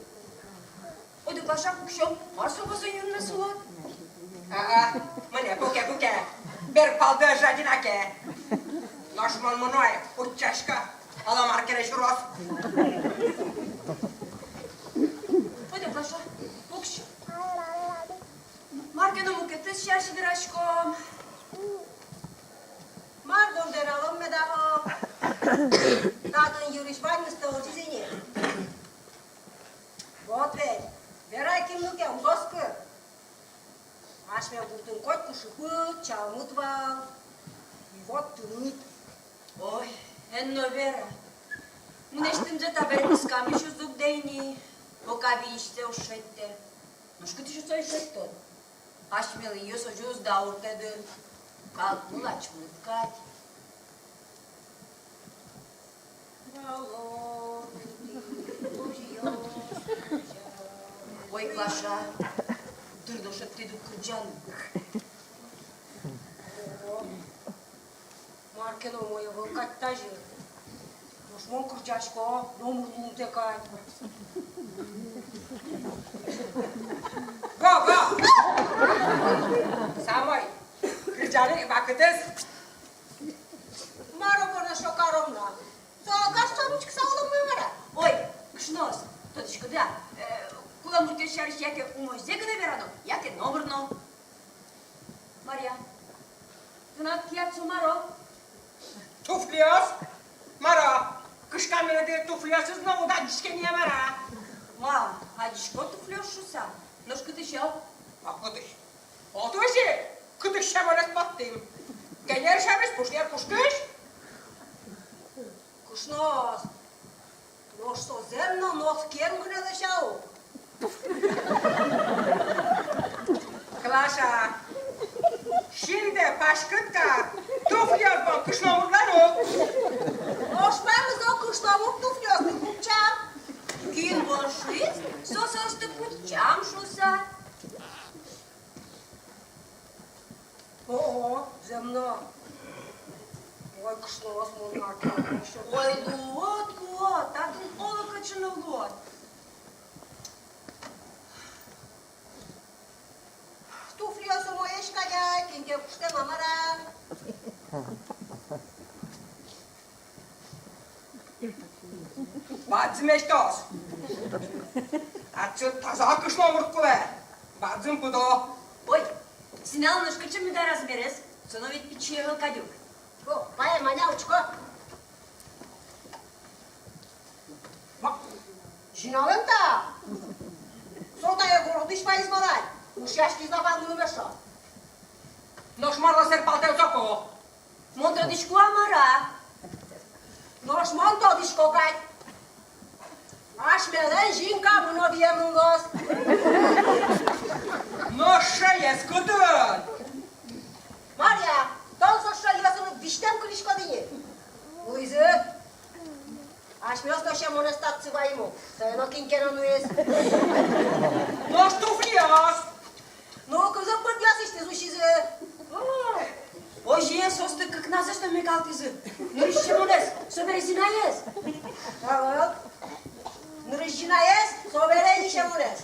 Ойдо, Глаша, пуксём, мар со вӧзын юнме сылод? А-а, мынэ, пуке, пуке. Бер палды ӧз жадина ке. Нош мон мыно ай, утчасько, ала мар ке но сюроз. Ойдо, Глаша, пуксё. Мар ке но мукетыз сярысь вераськом. Мар бон вералом меда? Татын юрысь ваньмыз тӧлӟиз ини. Вот ведь, верай, кин но ке уз оскы. Асьме гуртын котьку шыпыт, чалмыт вал. И вот тыныд. Ой, эн но вера. Мынэсьтымзэ табере кыскамысь уз дугдэ ини, пока виисьсэ уз шедьтэ. Нош кытысь со шедьтод? Асьмелэн озьы уз дауртэ дыр. Калык мулачмыт кадь. Ой, Глаша, дыр но шедьтӥд ук кырӟаны. Мар ке но умой ӧвӧл кадь тазьы. Нош мон кырӟасько, номыр луымтэ кадь. Го, го! Самой кырӟаны вакытэз. Мар бон эшшо каром на? Со газ шоры учкыса улом мар-а? Ой, кышноос, тодӥськоды-а, э, кулэм муртъёс сярысь яке умойзэ гинэ верано, яке номыр но. Марья, тынад кият со мар-о? Туфлиос? Мар-о, кышкаменыды туфлиосыз но уд адӟиське ни-а, мар-а? Ма, адӟисько туфлиос шуыса, нош кытысь-о? А кытысь? Отысь ик, кытысь сямен ӧз поттӥм. Кенер сярысь, пушнер пушкысь. Кышноос. Нош со зэм но носкиен гинэ лэся ук. Клаша, синтэ паськыт кар, туфлиос бон кышномуртлэн ук. Нош мар со кышномурт туфлиосты кутча? Кин бон шуиз, со соосты кутчам шуыса? О-о, зэм но. Ой, кышноос, мон мар-о. Ой, луод, луод, татын оло кыӵе но луод. Туфлиос умоесь кадь-а, кин ке куштэ-а, мар-а? Бадӟым эштос. Татчы таза кышномурт кулэ. Бадӟым пыдо. Ой, синалэн нош кыӵе меда размерез? Со но ведь пичи ӧвӧл кадь ук. О, пае, Маня, учко. Ма, синалэн-а та? Со тае городысь ваиз вал ай. Ушъяськиз на вал мыным эшшо. Нош марлы сэрпалтэ соку? Мон тодӥсько-а, мар-а? Нош мон тодӥсько кадь. Асьмелэн Зинка мыно вием луоз. Нош шӧез кытын? Марья, тон со шӧйёсын визьтэм кылиськод ини. Луизы. Асьмеос но Семонэз татчы ваимы. Сое но кин ке но нуиз. Нош туфлиос? Ну, кызьы пыдъёсысьтыз усизы. Ой. Озьы-а, соосты кыкназэс но мекалтӥзы. Нырысь Семонэз, собере Зинаез. Ага. Нырысь Зинаез, собере ини Семонэз.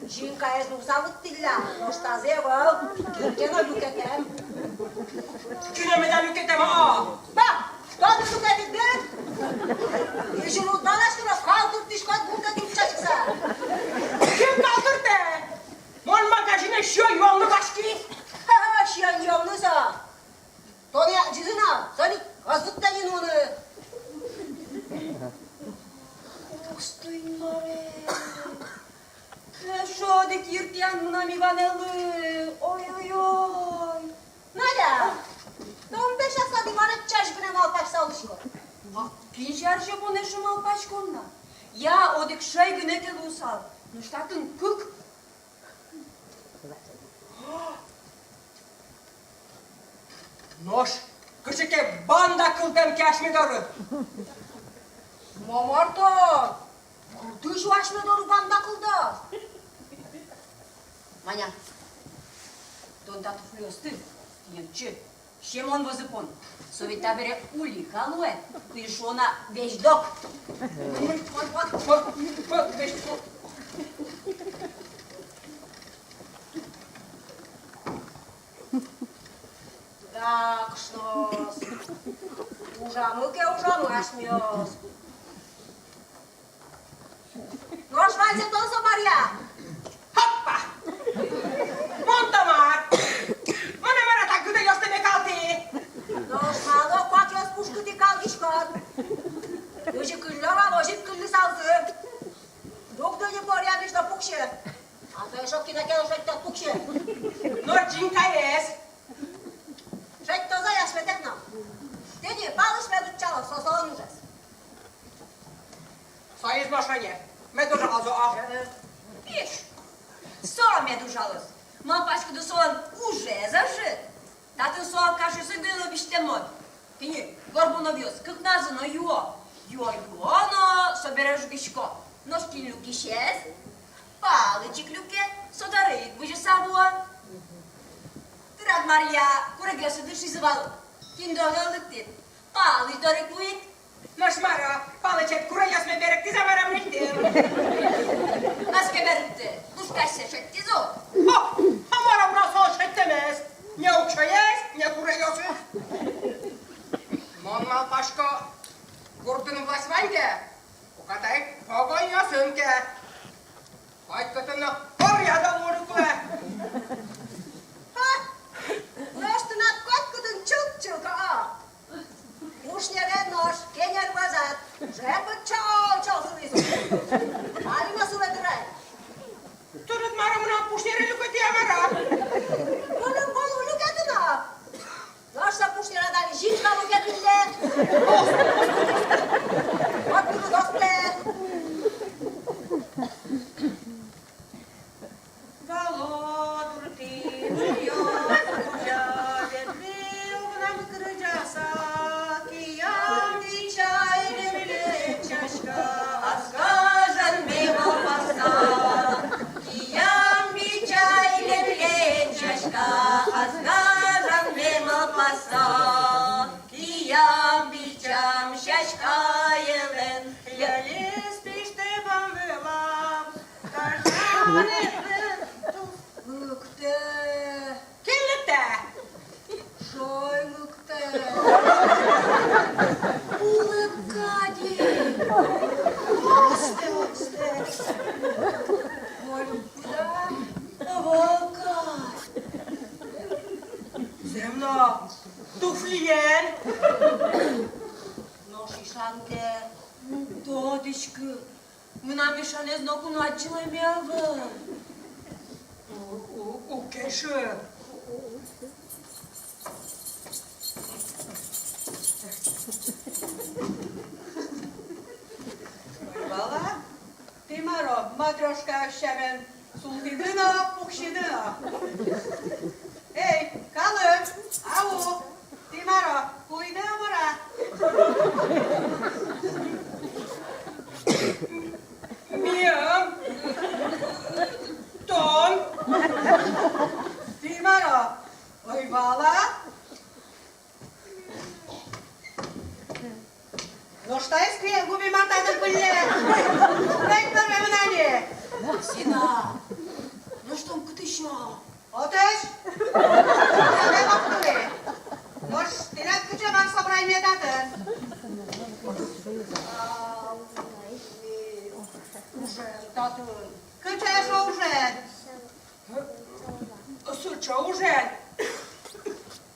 Зинкаез нуса вуттӥллям, нош тазэ ӧвӧл, кин ке но люкетэм. Кин меда люкетэм-а? Ба, тон люкетӥд, дыр? Изьыл уд валаськы но, калтыртӥськод гуртэ утчаськыса. Кин калтыртэ? Мон магазинэ сиён юаллы васьки. Ха-ха, сиён юаллы со. Тонэ адӟизы на, соин ик ӧз вуттэ ни нуыны. Пусто, Инмаре. Эшшо одӥг йыртӥян мынам Иванэлы. Ой-ой-ой. Надя, тон, пе, сяса, Иванэд ӵач гинэ малпаськыса улӥськод. А кин сярысь мон эшшо малпасько на? Я, одӥг шӧй гинэ ке луысал, нош татын кык. Нош кыӵе ке банда кылдэм ке асьме доры. Ма мар тон, кытысь асьме доры банда кылдоз? Маня, тон та туфлиосты тӥни отчы Семон возы пон. Со ведь табере улӥ ик луэ, кызьы шуо на, вещдок. Да, кышноос. Ужамы ке ужамы асьмеос. Нош ваньзэ тон со мар-а? Хоппа! Мон-то мар? Мон-а мар-а та гыдэёсты мекалтӥ? Нош малы куакъёс пушкытӥ калгиськод? Кызьы кыллё вал, озьы ик кыллысалзы. Дугды ни поръямысь но пуксе. А то эшшо кинэ ке но шедьтод, пуксе. Нош Зинкаез? Шедьтоз-а асьметэк но? Тӥни, Палыч мед утчалоз, со солэн ужез. Соиз нош ини, мед ужалоз, а? Э, пиш, со мед ужалоз. Малпаськоды, солэн ужез ӧжыт? Татын со алкашъёсын гинэ но визьтэм мон. Тӥни, Горбуновъёс кыкназы но юо. Юо, юо но собере жугисько. Нош кин люкисез? Палыч ик люке, со доры ик бызьыса вуо. Тырад, Марья, курегъёсыд ышизы вал. Кин доры лыктӥд? Палыч доры ик луид. Нош мар-о, Палычед курегъёсме берыктӥз-а, мар-а, мынэсьтым? Ӧз ке берыкты, лушкасьсэ шедьтӥз ук. О, а мар-о, мар-о со шедьтэмез? Не уксёез, не курегъёсыз. Мон малпасько, гуртын власть вань ке, уката ик погонъёсын ке. Котькытын но порядок луыны кулэ. Ха! Азгараменым малпаса, киям-бичам сяськаелэн, ляльыз пиштэ вал вылам, кажанэтын туф лыктэ. Кин лыктэ? Шой лыктэ. Улыбка дин. Осте, осте. Ой, куда? Волка. Зэм но, туфлиен. Нош ишанке, тодӥськы, мынам ишанэз ноку но адӟылэме ӧвӧл. У, у, уг кельшы. Ой, вала. Тӥ мар-о, матрёшка сямен султӥды но, пуксиды но. Эй, калык, ау, тӥ мар-о, кулӥды-а, мар-а? Мием, тон, тӥ мар-о, ой, вала. Нош таиз кие губи мар татын кылле? Кык пӧрме мынам ини. Зина, нош тон кытысь-о? Отысь. Нош тӥляд кыӵе мар собрание татын? А, ужен татын. Кыӵе эшшо ужен? Сыӵе ужен.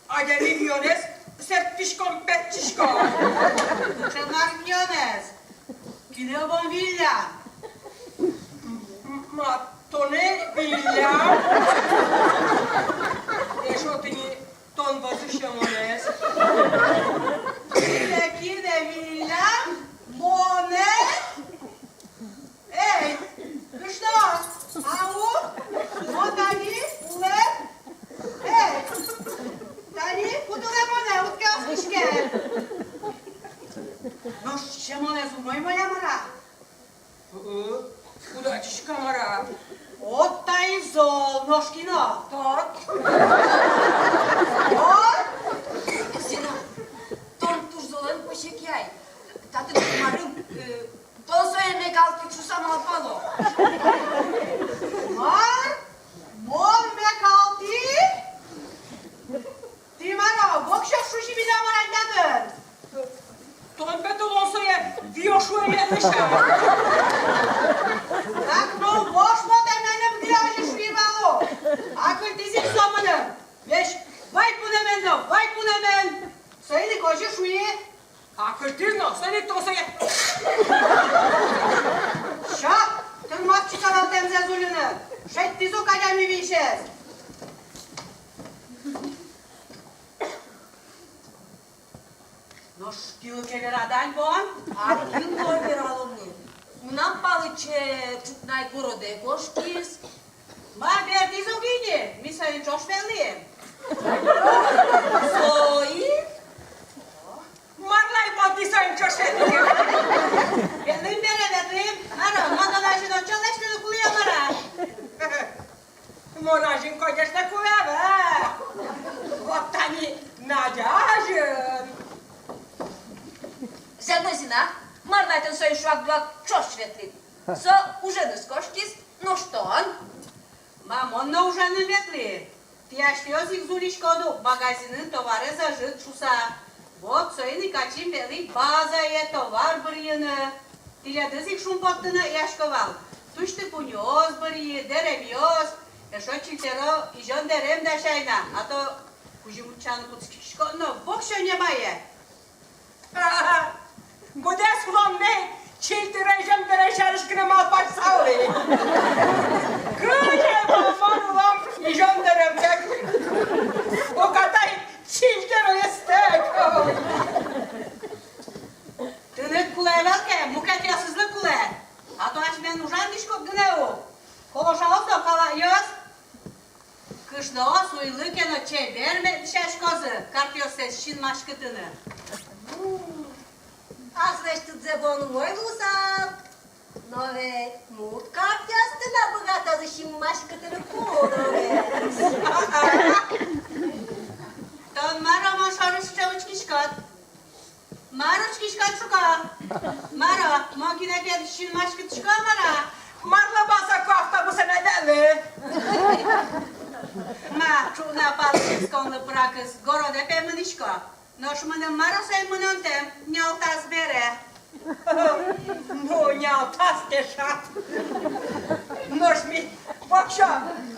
Адями миёнэз сэрттӥськом, пертчиськом. Кыӵе мар миёнэз? Кинэ бон виллям? М-, м-, ма, тонэ виллям. Эшшо тӥни тон вӧзы сьӧмонэз. Кинэ, кинэ виллям? Монэ? Эй, кышно, ау, мон тани улэ. Эй, тани кутылэ монэ, уд ке оскиське. Нош сьӧмонэз умой-а, мар-а? Ы-ы, уд адӟиськы-а, мар-а? От таиз зол, нош кин-о? Тон. Тон? Зина, тон туж золэн пӧсекъяй. Татын марым, э, Тон сое мекалтӥд шуса малпало. Мар? Мон мекалтӥ? Тӥ мар-о, воксё шузи милям арандятын. Тон пе тылон сое виё шуэме лэся. Так но вож потэменым грязи шуи вал. Акыльтӥз ик со мыным. Весь вай пунэмен но, вай пунэмен. Соин ик озьы шуи. Акыльтӥз но, соин ик тон сое. Ша, тырмат читалалтэмзэ зульыны. Шедьтӥз ук адями висез. Нош килы ке верад-а, ань бон? Ар кин но вераломы. Мынам палыче ӵукна ик городэ кошкиз. Ма, бертӥз ук ини, ми соин ӵош ветлӥм. Соин? Марлы ай бон тӥ соин ӵош ветлӥды? Ветлӥм бере, ветлӥм. Мар-о, мон тон азьын отчы лэсьтыны кулэ-а, мар-а? Мон азьын, конечно, кулэ ӧвӧл. Вот тани Надя азьын. Зэм но, Зина, марлы ай тон соин шуак-дуак ӵош ветлӥд? Со уженыз кошкиз, нош тон? Ма, мон но уженым ветлӥ. Тӥ асьтэос ик зулиськоды ук, магазинын товарез ӧжыт шуса. Вот соин ик ачим ветлӥ базае товар бырйыны. Тӥледыз ик шумпоттыны ӧясько вал. Тусьты пуньыос бырйи, дэремъёс, эшшо чильтэро изён дэрем дась ай на, а то кузьым утчаны кутскиськод но, воксё не мае. Быдэс улонме чильтэро изён дэрем сярысь гинэ малпаськысал ини. Кызьы бон мон улом изён дэремтэк? Уката ик чильтэроестэк. Тыныд кулэ ӧвӧл ке, мукетъёсызлы кулэ. А то асьмен ужан дӥськут гинэ ук. Калошаос но калаёс. Кышноос уйлы ке но чебер мед дӥсяськозы картъёссэс синмаськытыны. Аслэсьтыдзэ бон умой луысал. Но ведь мурт картъёсты но быгатозы синмаськытыны кулонэз. Сыӵе учкиськод. Мар учкиськод, шуко? Мар-о, мон кинэ ке синмаськытӥсько-а, мар-а? Марлы басаку автобусэ на ветлы? Ма, ӵукна Палычез коньлы пыракыз, городэ пе мынӥсько. Нош мыным мар-о сое мынонтэм, нялтас бере. Ну, нялтас ке шат. Нош ми воксё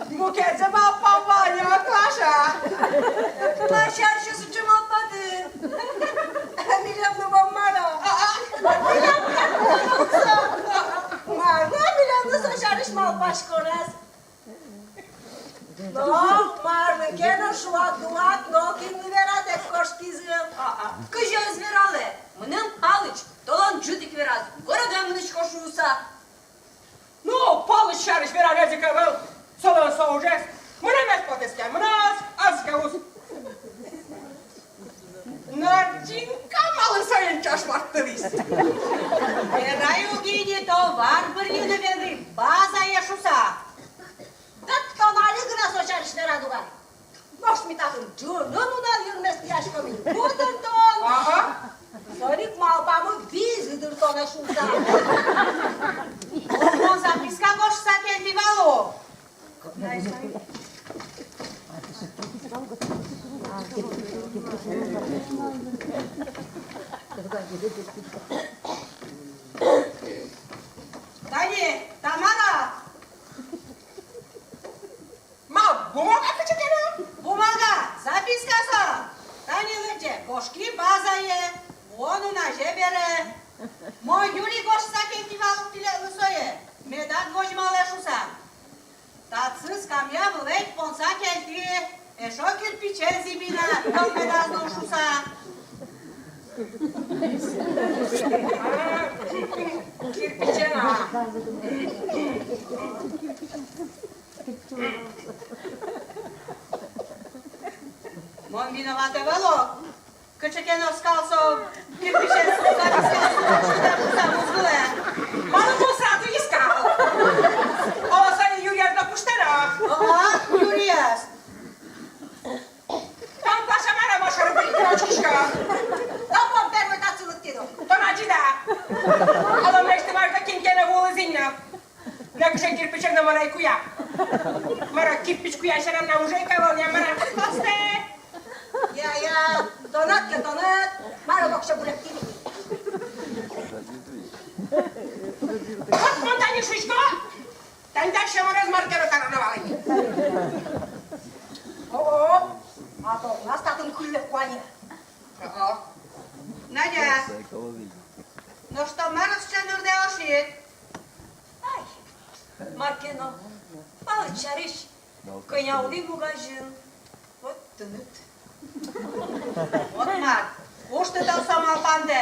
мукетсэ малпам вал ни, Клаша. Клаша, ещё сыӵе малпады. Милемлы вал мар-о. А, а. Мар-о, милемлы со сярысь малпаськон-а? Но марлы ке но шуак-дуак нокинлы вератэк кошкизы. А-а. Кызьы ӧз вералэ? Мыным Палыч толон ӝыт ик вераз, городэ мынӥсько шуыса. Ну, Палыч сярысь веранэз ик ӧвӧл, солэн со ужез. Мынэмез потӥз ке, мыноз, ӧз ке, уз. Нартинка малы соин ӵош мартылӥз? Верай ук ини, товар бырйыны ветлӥ, базае шуыса. Так тон али гинэ со сярысь верад ук ай. Нош ми татын ӝыны нунал йырмес тӥяськом ини. Кытын тон? Ага. Соин ик малпамы, визьы дыр тонэ шуыса. Мон записка гожтыса кельтӥ вал ук. Тани, Тамара! Ма, бумага кыӵе ке но? Бумага, записка со. Тани лыдӟе: кошки базае, вуо нуназе бере. Мон Юри гожтыса кельтӥ вал тӥледлы сое, медад возьмалэ шуыса. Татчы скамья вылэ ик понса кельтӥ, эшшо кирпичен зӥби на, тон медаз нуы шуыса. Кирпичен, а. Мон виноват ӧвӧл ук. Кыӵе ке но скал со кирпичен, скал со, скал со, скал со муз вылэ. Малы мон сразу не скал? Оло, со Юриез но куштэ на. Ага, Юриез. Тон, Паша, мар-о, машор пыдкрочкишка? Тон, мон первой татчы лыктӥ но. Тон адӟид-а? Оло, мынэсьтым азьло кин ке но вуылӥз ини на. Нокыӵе кирпичен но мон ӧй куя. Мар-о, кирпич куян сямен на уже ик ӧвӧл ни, мар-о. Костэ! Я, я, тонэт ке тонэт, мар-о, воксё буректӥ. Вот мон тани шуисько, тани та сямен ӧз мар ке но кароно вал ини. О-о, а то у нас татын кылле куанье. Ага. Надя, ну что, мар-о сыӵе нырдэ ошид? Ай, мар ке но, Палыч сярысь кӧня улӥ мугазьын, вот тыныд. Вот мар, кушты тон со малпандэ.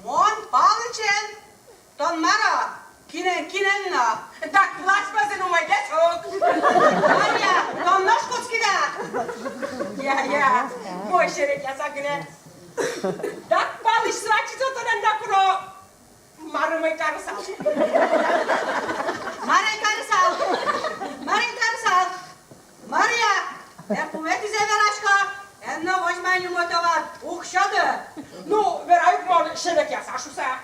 Мон Палычен, тон мар-о, кинэн, кинэн но. Дак власть пӧзын умойгес ук. Марья, тон нош кутскид-а? Я, я, мон серекъяса гинэ. Дак Палыч срачи со тонэн дак уно. Мар-о, мар карысал? Мар-о, мар карысал? Мар-о, мар карысал? Марья, берпуметӥзэ верасько, эн но возьма ни умой товар, уг сёты. Ну, верай ук мон, серекъяса шуыса.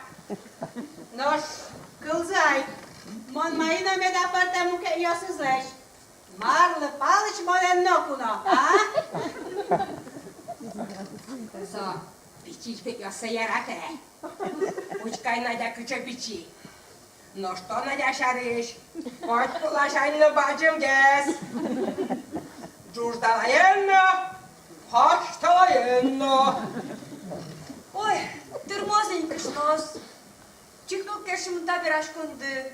Нош кылзы ай, мон маин но меда пӧртэ мукетъёсызлэсь. Марлы Палыч монэн но куно, а? Со пичильтыкъёссэ яратэ. Учкы ай, Надя, кыӵе пичи. Нош тон, Надя, сярысь, котьку ласянь но бадӟымгес. Ӝуждалаен но, кашталаен но. Ой, тырмоз ини кышноос. Чик но уг кельшы мында вераськонды.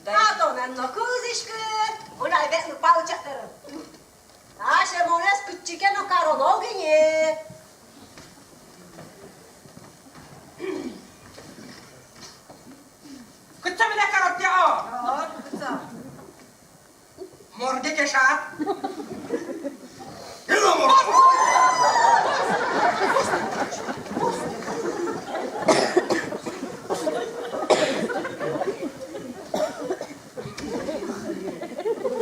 Да. А тон эн но кылзӥськы, мынам ветлыны Палыча доры. Таӵе монэз кытчы ке но кароно уг ини. Кытчы меда карод тӥ, а? О, кытчы. Морге ке шат. Ила морге.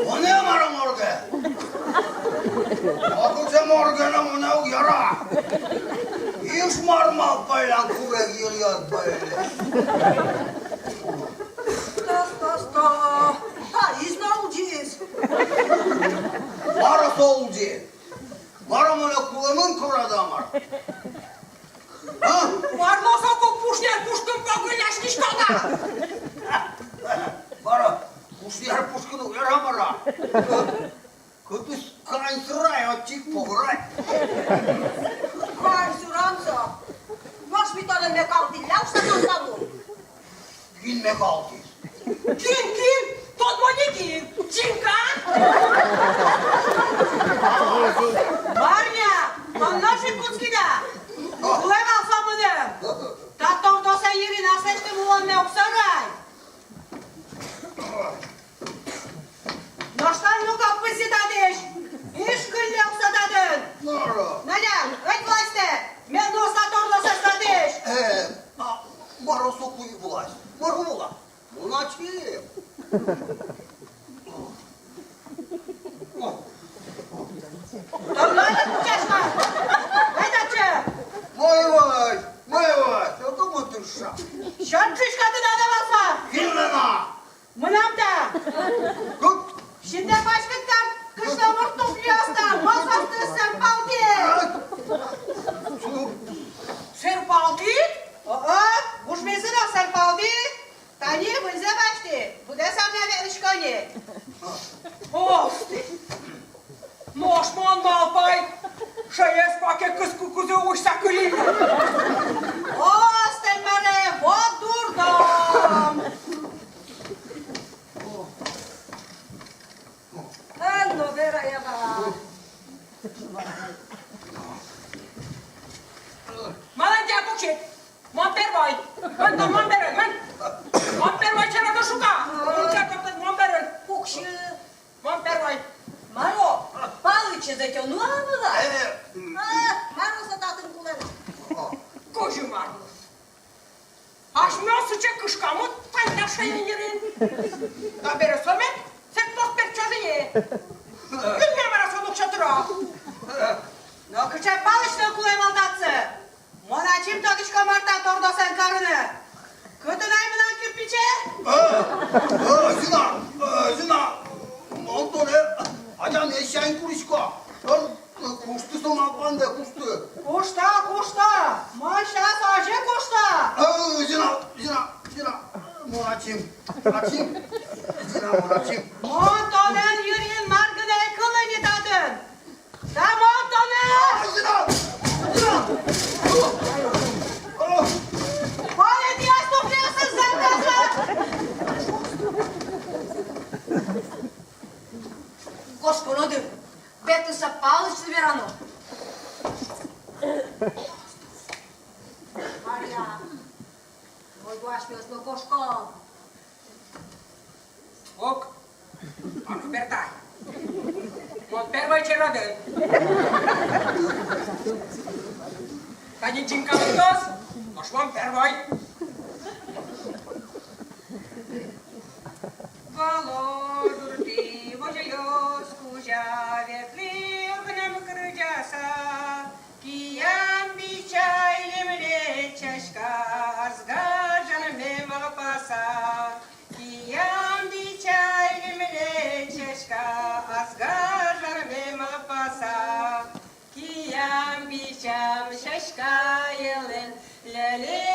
Монэ мар-о морге? Кыӵе мар гинэ мынэ уг яра. Ишмар малпаллян курегъёс пӧлы. Сто, сто, сто. Таиз но улӟиз. Мар со улӟиз? Мар мынэ кулэмын курада мар? А? Марлы соку пушнер пушкын погылляськиськод-а? Мар, пушнер пушкын уг яра мар-а? Кытысь кань сырай, отчы ик погырай. Кань сырам со. Нош ми тонэ мекалтӥллям шуса тон табун. Кин мекалтӥз? Кин, кин? Тодмо ни кин. Чинка? Марья, тон нош ик кутскид-а? Кулэ вал со мыным. Та тордосэн йырин аслэсьтым улонме уг сорай. Нош тон, ну-ка, пызьы татысь. Ишкылле ук со татын. Мар-о? Надя, ӧть властьтэ. Мед но со тордосэз татысь. Э, а, мар-о соку власть? Мар-о вала? Мон ачим. Тон мае кутӥськод? Ай, татчы. Мае вал, мае вал, сётэ мон тырша. Сёт ӝиськод тынад вал со. Кинлэн-а? Мынам та. Кык. Синтэм паськыт та, кышномурт туфлиос та, мон соосты сэрпалтӥ. Сэрпалтӥд? О-о, гужмизы но сэрпалтӥ. Тани выньзэ басьтӥ, быдэс арня ветлӥсько ни. Осты. Нош мон малпай, шаез паке кыску кузы усьса кылиз. О, Стельмаре, вот дурдом! Эн но верай, Ява. Малан тӥ пуксид? Мон первой. Мон, мон первой, мон. Мон первой черодын, шука. Мон первой, мон первой. Пуксьы. Мон первой. Мар-о, Палычез ӧтёно-а вылаз? Э, м. А, мар-о со татын кулэ? Кузьым арлыд. Асьмеос сыӵе кышкамы тань та шаен йырин. Табере со мед сэктоз пертчозы ини. Кин мар-а со уксё тыро? Но кыӵе Палычлэн кулэ вал татчы? Мон ачим тодӥсько мар та тордосэн карыны. Кытын ай мынам кирпиче? Э, э, Зина, э, Зина, мон тонэ адямиез сямен курисько. Тон, э, кушты со малпандэ, кушты. Кушто, кушто. Мон сейчас озьы кушто. Э, Зина, Зина, Зина, мон ачим, ачим. Зина, мон ачим. Мон тонэн йырин мар гинэ ӧй кылы ни татын. Да мон тонэ! Зина! Зина! О! О! Палычез туфлиосыз зардазы! Кошконо дыр, бертыса Палычлы верано. Марья, ой, ваш пес но кошко. Ок. А ну, бертай. Мон первой черодын. Тани Чинка лыктоз, нош мон первой. Вало гуртэ возёс кузя ветлӥ огнам кырӟаса, киям бичай лемле чашка, азга жанме малпаса. Киям бичай лемле чашка, азга жанме малпаса. Киям бичам чашка йылын ляле